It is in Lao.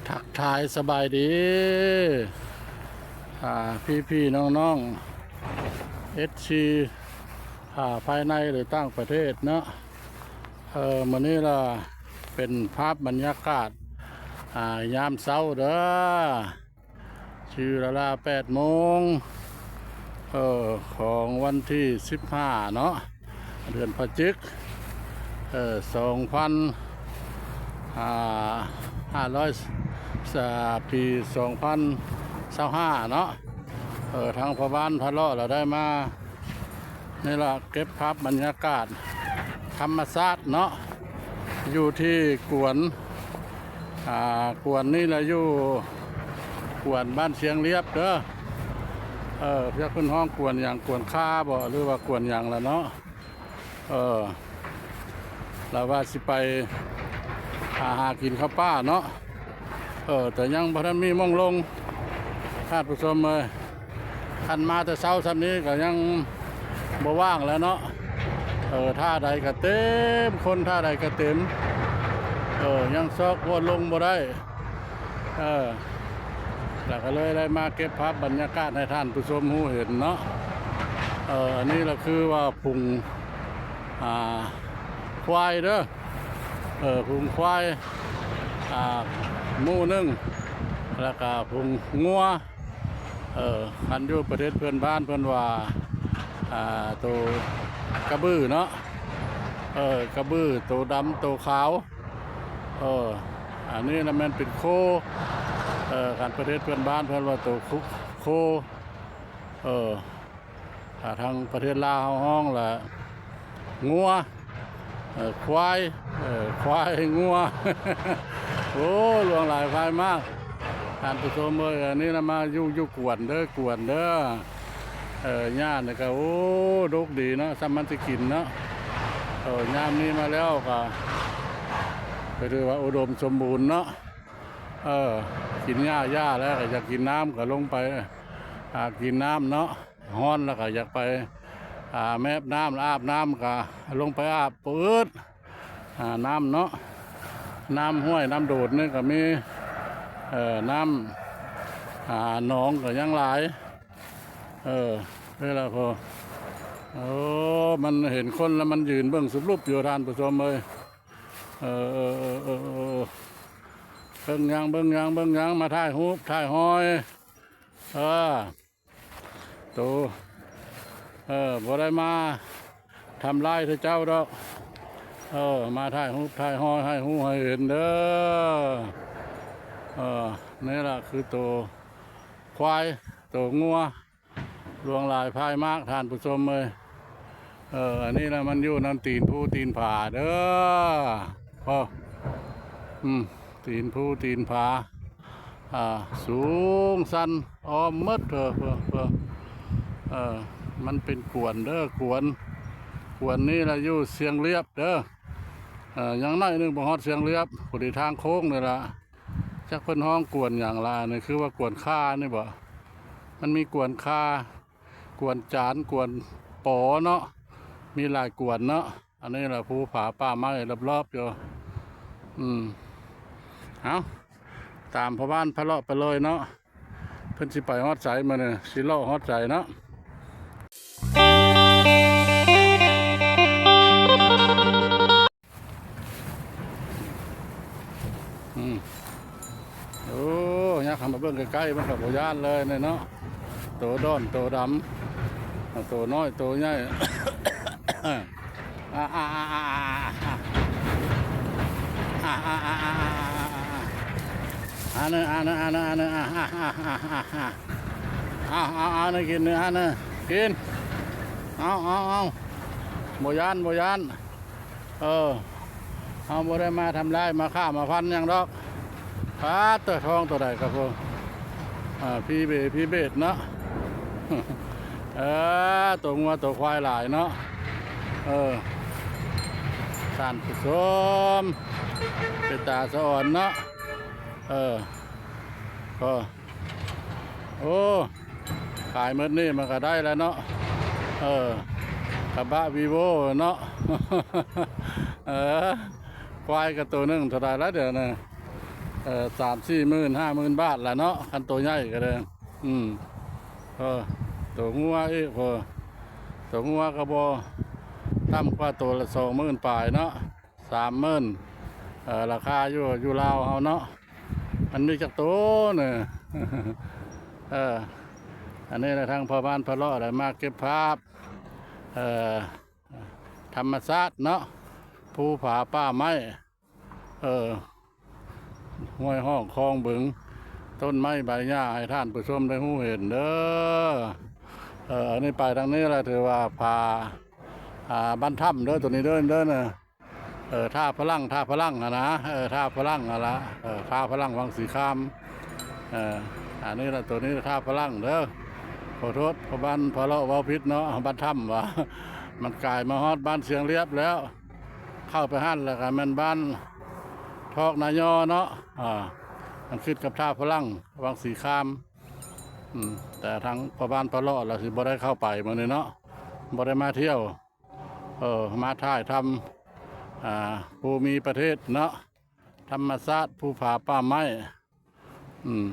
ທັກທາຍສະບາຍດີ ອ່າ ພີ່ໆ ນ້ອງໆ ເອັຟຊີ ອ່າ ພາຍໃນ ຫຼື ຕ່າງປະເທດເນາະ. ເອີ ມື້ນີ້ລະເປັນພາບບັນຍາກາດ ອ່າ ຍາມເຊົ້າເດີ. ຊື່ລະລາແປດໂມງ ເອີ ຂອງວັນທີສິບຫ້າເນາະ ເດືອນພະຈິກ ເອີ ສອງພັນ ອ່າ ຫ້າຮ້ອຍ ສາ ປີສອງພັນຊາວຫ້າເນາະ. ເອີ ທາງພໍ່ບ້ານພາເລາະລະໄດ້ມາ ນີ້ລະ ເກັບພາບບັນຍາກາດທຳມະຊາດເນາະ ຢູ່ທີ່ກວນ ອ່າ ກວນນີ້ລະຢູ່ກວນບ້ານຊຽງລຽບເດີ. ເອີ ຈັກເພິ່ນຮ້ອງກວນຫຍັງ ກວນຂ່າບໍ ຫຼືວ່າກວນຫຍັງລະເນາະ. ເອີ ລະວ່າຊິໄປຫາ ຫາກິນເຂົ້າປ່າເນາະ. ເອີ ແຕ່ຍັງບໍ່ທັນມີໝ່ອງລົງ ທ່ານຜູ້ຊົມເອີຍ. ຄັນມາແຕ່ເຊົ້າຊ່ຳນີ້ກະຍັງບໍ່ວ່າງແລ້ວເນາະ. ເອີ ທ່າໃດກະເຕັມ ຄົນທ່າໃດກະເຕັມ ເອີ ຍັງຊອກບ່ອນລົງບໍ່ໄດ້. ເອີ ລະກະເລີຍໄດ້ມາເກັບພາບບັນຍາກາດໃຫ້ທ່ານຜູ້ຊົມຮູ້ເຫັນເນາະ. ເອີ ອັນນີ້ລະຄືວ່າຝູງ ອ່າ ຄວາຍເດີ ເອີ ຝູງຄວາຍ ອ່າ ໝູ່ໜຶ່ງ ລະກະຝູງງົວ. ເອີ ຄັນຢູ່ປະເທດເພື່ອນບ້ານເພິ່ນວ່າ ອ່າ ໂຕກະບືເນາະ ເອີ ກະບື ໂຕດຳ ໂຕຂາວ. ເອີ ອັນນີ້ລະແມ່ນເປັນໂຄ ເອີ ຄັນປະເທດເພື່ອນບ້ານເພິ່ນວ່າໂຕໂຄ ໂຄ ເອີ ຖ້າທາງປະເທດລາວເຮົາຮ້ອງລະງົວ ເອີ ຄວາຍ ເອີ ຄວາຍ ງົວ. ໂອ້ ຫຼວງຫຼາຍພາຍມາກ ທ່ານຜູ້ຊົມເອີຍ. ອັນນີ້ລະມາຢູ່ ຢູ່ກວນເດີ ກວນເດີ. ເອີ ຫຍ້ານີ້ກະ ໂອ້ ດົກດີເນາະ ຊ່ຳມັນຊິກິນເນາະ. ເອີ ຍາມນີ້ມາແລ້ວກະ ກະຖືວ່າອຸດົມສົມບູນເນາະ. ເອີ ກິນຫຍ້າ ຫຍ້າແລ້ວກະຢາກກິນນ້ຳ ກະລົງໄປ ອ່າ ກິນນ້ຳເນາະ. ຮ້ອນລະກະຢາກໄປ ອ່າ ແມບນ້ຳ ອາບນ້ຳ ກະລົງໄປອາບ ປືດ ອ່າ ນ້ຳເນາະ. ນ້ຳຫ້ວຍນ້ຳໂດດນີ້ກະມີ ເອີ ນ້ຳ ອ່າ ໜອງກະຍັງຫຼາຍ. ເອີ ນີ້ລະພໍ ໂອ້ ມັນເຫັນຄົນລະມັນຢືນເບິ່ງສຸບລຸບຢູ່ ທ່ານຜູ້ຊົມເອີຍ. ເອີ ເອີ ເອີ ເອີ ເອີ ເບິ່ງຫຍັງ ເບິ່ງຫຍັງ ເບິ່ງຫຍັງ ມາຖ່າຍຮູບຖ່າຍຮອຍ. ເອີ ໂຕ ເອີ ບໍ່ໄດ້ມາທຳລາຍເທື່ອເຈົ້າດອກ. ເອີ ມາຖ່າຍຮູບຖ່າຍຮອຍໃຫ້ຮູ້ໃຫ້ເຫັນເດີ. ເອີ ນີ້ລະຄືໂຕຄວາຍ ໂຕງົວ ຫຼວງຫຼາຍພາຍມາກ ທ່ານຜູ້ຊົມເອີຍ. ເອີ ອັນນີ້ລະມັນຢູ່ນຳຕີນພູຕີນຜາເດີ. ໂອ້ ອືມ ຕີນພູຕີນຜາ ອ່າ ສູງຊັນອ້ອມໝົດ. ເອີ ເອີ ເອີ ເອີ ມັນເປັນກວນເດີ ກວນ ກວນນີ້ລະຢູ່ຊຽງລຽບເດີ. ເອີ ຍັງໜ້ອຍໜຶ່ງບໍ່ຮອດຊຽງລຽບ ພໍດີທາງໂຄ້ງນີ້ລະ. ຈັກເພິ່ນຮ້ອງກວນຫຍັງລະ ອັນນີ້ຄືວ່າກວນຂ່ານີ້ບໍ? ມັນມີກວນຂ່າ ກວນຈານ ກວນປໍເນາະ ມີຫຼາຍກວນເນາະ. ອັນນີ້ລະພູຜາປ່າໄມ້ລອບໆຢູ່. ອືມ ເອົາ ຕາມພໍ່ບ້ານພາເລາະໄປເລີຍເນາະ. ເພິ່ນຊິໄປຮອດໃສມື້ນີ້ ຊິເລາະຮອດໃສເນາະ. ອືມ ໂອ້ ຍາກເຂົ້າມາເບິ່ງໃກ້ໆ ມັນກະບໍ່ຢ້ານເລີຍນີ້ເນາະ. ໂຕດອນໂຕດຳ ໂຕນ້ອຍໂຕໃຫຍ່. ອາ ອາ ອັນນີ້ ອັນນີ້ ອັນນີ້ ອັນນີ້ ອາ ເອົາ ເອົາ ເອົາ ກິນນີ້ ອັນນີ້ ກິນ. ເອົາ ເອົາ ເອົາ ບໍ່ຢ້ານ ບໍ່ຢ້ານ. ເອີ ເຮົາບໍ່ໄດ້ມາທຳລາຍ ມາຂ້າມາຟັນຫຍັງດອກ. ປາດເຕີ ທ້ອງໂຕໃດກະໂພ ອາ ພີເບ ພີເບດເນາະ. ເອີ ໂຕງົວໂຕຄວາຍຫຼາຍເນາະ. ເອີ ທ່ານຜູ້ຊົມ ເປັນຕາສະອອນເນາະ. ເອີ ໂອ້ ໂອ້ ຂາຍໝົດນີ້ມັນກະໄດ້ແລ້ວເນາະ. ເອີ ກະບະວີໂວ້ເນາະ. ເອີ ຄວາຍກະໂຕໜຶ່ງເທົ່າໃດລະດຽວນີ້? ເອີ ສາມສີ່ໝື່ນ ຫ້າໝື່ນບາດລະເນາະ ຄັນໂຕໃຫຍ່ກໍໄດ້. ອືມ ເອີ ໂຕງົວອີກ ໂອ້ ໂຕງົວກໍບໍ່ຕ່ຳກວ່າໂຕລະສອງໝື່ນປາຍເນາະ ສາມໝື່ນ. ເອີ ລາຄາຢູ່ ຢູ່ລາວເຮົາເນາະ ມັນມີຈັກໂຕນີ້? ເອີ ອັນນີ້ລະ ທາງພໍ່ບ້ານພະເລາະໄດ້ມາເກັບພາບ ເອີ ທຳມະຊາດເນາະ ພູຜາປ່າໄມ້ ເອີ ຫ້ວຍຮ່ອງຄອງບຶງ ຕົ້ນໄມ້ໃບຫຍ້າ ໃຫ້ທ່ານຜູ້ຊົມໄດ້ຮູ້ເຫັນເດີ. ເອີ ອັນນີ້ໄປທາງນີ້ລະ ຖືວ່າຜາ ອ່າ ບ້ານຖ້ຳເດີ ໂຕນີ້ເດີ ເດີນະ. ເອີ ທ່າຝຣັ່ງ ທ່າຝຣັ່ງຫັ້ນນະ ເອີ ທ່າຝຣັ່ງຫັ້ນລະ ເອີ ທ່າຝຣັ່ງວັງສີຄາມ. ເອີ ອັນນີ້ລະ ໂຕນີ້ທ່າຝຣັ່ງເດີ. ຂໍໂທດ ພໍ່ບ້ານພະເລາະເວົ້າຜິດເນາະ ບ້ານຖ້ຳວ່າ ມັນກາຍມາຮອດບ້ານຊຽງລຽບແລ້ວ ເຂົ້າໄປຫັ້ນແລ້ວກໍແມ່ນບ້ານທອກນາຍໍເນາະ. ອ່າ ມັນຂຶ້ນກັບທ່າຝຣັ່ງວັງສີຄາມ. ອືມ ແຕ່ທາງພໍ່ບ້ານພະເລາະລະຊິບໍ່ໄດ້ເຂົ້າໄປມື້ນີ້ເນາະ ບໍ່ໄດ້ມາທ່ຽວ ເອີ ມາຖ່າຍທຳ ອ່າ ພູມີປະເທດເນາະ ທຳມະຊາດ ພູຜາປ່າໄມ້. ອືມ